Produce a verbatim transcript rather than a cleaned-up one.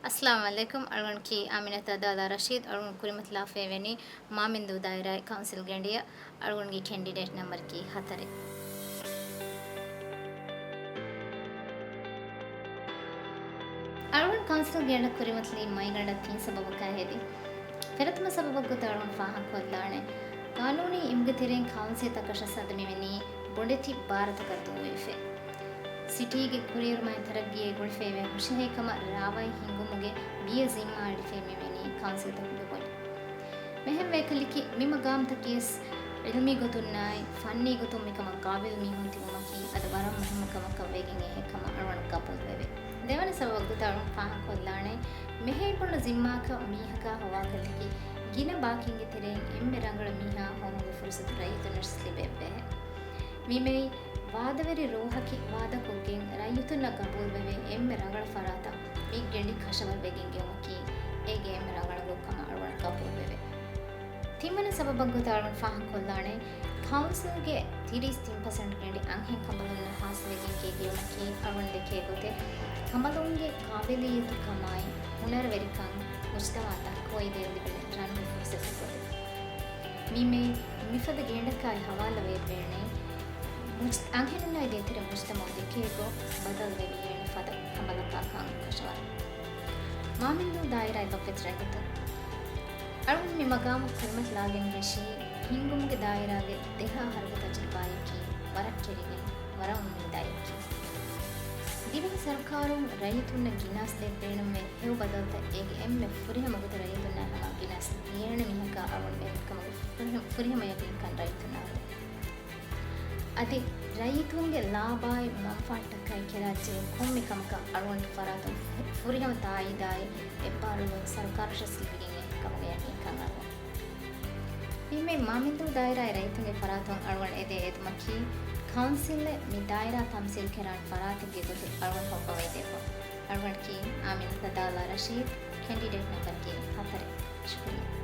އައްސަލާމު ޢަލައިކުމް. އަޅުގަނޑަކީ އާމިނަތާ ދާލާ ރަޝީދު. އަޅުގަނޑު ކުރިމަތިލާފައިވަނީ މާމިންދޫ ދާއިރާއި ކައުންސިލް ގެނޑިއަށް. އަޅުގަނޑުގެ ކެންޑިޑޭޓް ނަމްބަރަކީ ހަތަރެއް. އަޅުގަނޑު ކައުންސިލް ގެނޑަށް ކުރިމަތިލީ މައިގަނޑަށް ތިން ސަބަބަކާ ހެދި. ފެރަތަމަ ސަބަބަށް ގޮތަށް އަޅުގަނޑު ފާހަގަކޮށްލާނެ، ގާނޫނީ އިމުގެ ތެރެއިން ކައުންސިލްތަކަށަސް އަދި މިވެނީ ބޮޑެތި ބާރުތަކަށް ދޫވެފަ. ސިޓީގެ ކުރިއެރުމާއި ތަރައްގީއާ ގުޅިފައިވޭ ހުށަހެއްކަމަށް ރާވާއި ހިންގުމުގެ ބިޔަ ޒިންމާ އަޑިފައި މިވެނީ ކައުންސިލްތަކުގެ ބޮޑި. މިހެން ވޭކަލަކީ މި މަގާމްތަކީވެސް ޢިލްމީ ގޮތުންނާއި ފަންނީ ގޮތުން މިކަމަށް ޤާބިލު މީހުން ތިބުމަކީ އަދި ވަރަށް މުހިއްމު ކަމަކަށް ވެގެން އެހެން ކަމަށް އަޅުގަނޑަށް ޤަބޫލުވެވޭ. ދެވަނަ ސަބަބަށް ގޮތަށް އަޅުގަނޑު ފާހަގަކޮށްލާނެ، މެހެއް ބޮޑު ޒިންމާއަކަށް މީހަކާ ހޮވާކަލަކީ ގިނަ ބާކީންގެ ތެރެއިން އެންމެ ރަނގަޅު މީހާ ހޮވުމުގެ ފުރުސަތު ރައްޔިތުންނަށް ލިބޭ ބެހޭ. މި މެއި ވާދަވެރި ރޫހަކީ ވާދަކޮށްގެން ރައްޔިތުންނަށް ޤަބޫލުވެވޭ އެންމެ ރަނގަޅު ފަރާތަށް މި ގެނޑި ކަށަވަރުވެގެން ގެއުމަކީ އޭގެ އެންމެ ރަނގަޅު ގޮތްކަމަށް އަޅުގަނޑަށް ޤަބޫލުވެވޭ. ތިންވަނަ ސަބަބަށް ގޮތަށް އަޅުގަނޑު ފާހަގަކޮށްލާނެ، ކައުންސިލްގެ ތިރީސް ތިން ޕަސެންޓް ގެނޑި އަންހެން ކަނބަލުންނަށް ހާއްސަވެގެން ގެންގެއުމަކީ އަޅުގަނޑު ދެކޭ ގޮތެއް، ކަނބަލުންގެ ޤާބިލިއްޔަތު ކަމާއި ހުނަރުވެރިކަން މުޖްތަމަޢަށް ދައްކަވައިދޭން ލިބޭ ރަންގަ ފުރުސަތެއް ގޮތެއް. މި މެއި މިފަދަ ގެނޑަކާއި ހަވާލުވެވޭނެ، މުޖް-، އަންހެނުންނާއި ދޭތެރޭ މުޖްތަމަޢު ދެކޭ ގޮތް ބަދަލުވެވިއޭނެ ފަދަ ކަނބަލަކާ ކަން ކަށަވަރު. މާމިންދޫ ދާއިރާއި ބައްޕެތި ރައްޔިތުން. އަޅުގަނޑު މި މަގާމަށް ކުރިމަތިލާގެން ވެށީ ހިންގުމުގެ ދާއިރާގެ ދެހާހަރުގެ ތަޖުރިބާއަކީ ވަރަށް ކެރިގެން، ވަރަށް އުއްމީދާއެކީ. ދިވެހި ސަރުކާރުން ރައްޔިތުންނަށް ގިނަސް ދޭން ބޭނުންވޭ ހެޔޮ ބަދަލުތައް އޭގެ އެންމެ ފުރިހަމަ ގޮތަށް ރައްޔިތުންނާ ހަމަ ގިނަސް ދޭނެ މީހަކާ އަޅުގަނޑު ބޭނުންކަމުގެ ފުރިހަމަ، ފުރިހަމަ ޔަގީންކަން ރައްޔިތުންނާ ހުރޭ. އަދި ރައްޔިތުންގެ ލާބާއި މަންފާއަށްޓަކައި ކެރާ ޖެހޭ ކޮންމެ ކަމަކަށް އަޅުގަނޑު ފަރާތުން ފު-، ފުރިހަމަ ތާއީދާއި އެއްބާރުލުން ސަރުކާރަށް ލިބިގެން ކަމުގެ ޔަގީންކަން އަޅުގަނޑު. މި މާމިންދޫ ދާއިރާއި ރައްޔިތުންގެ ފަރާތުން އަޅުގަނޑު އެދޭ އެދުމަކީ، ކައުންސިލްއެއް މި ދާއިރާ ތަމްސީލް ކެރާނެ ފަރާތެއްގެ ގޮތުން އަޅުގަނޑު ހޮއްވަވައިދެއްވަ. އަޅުގަނޑަކީ އާމިނަތާ ދާލާ ރަޝީދު، ކެންޑިޑޭޓް ނަމްބަރަކީ ހަތަރެއް. ޝުކުރިއްޔާ.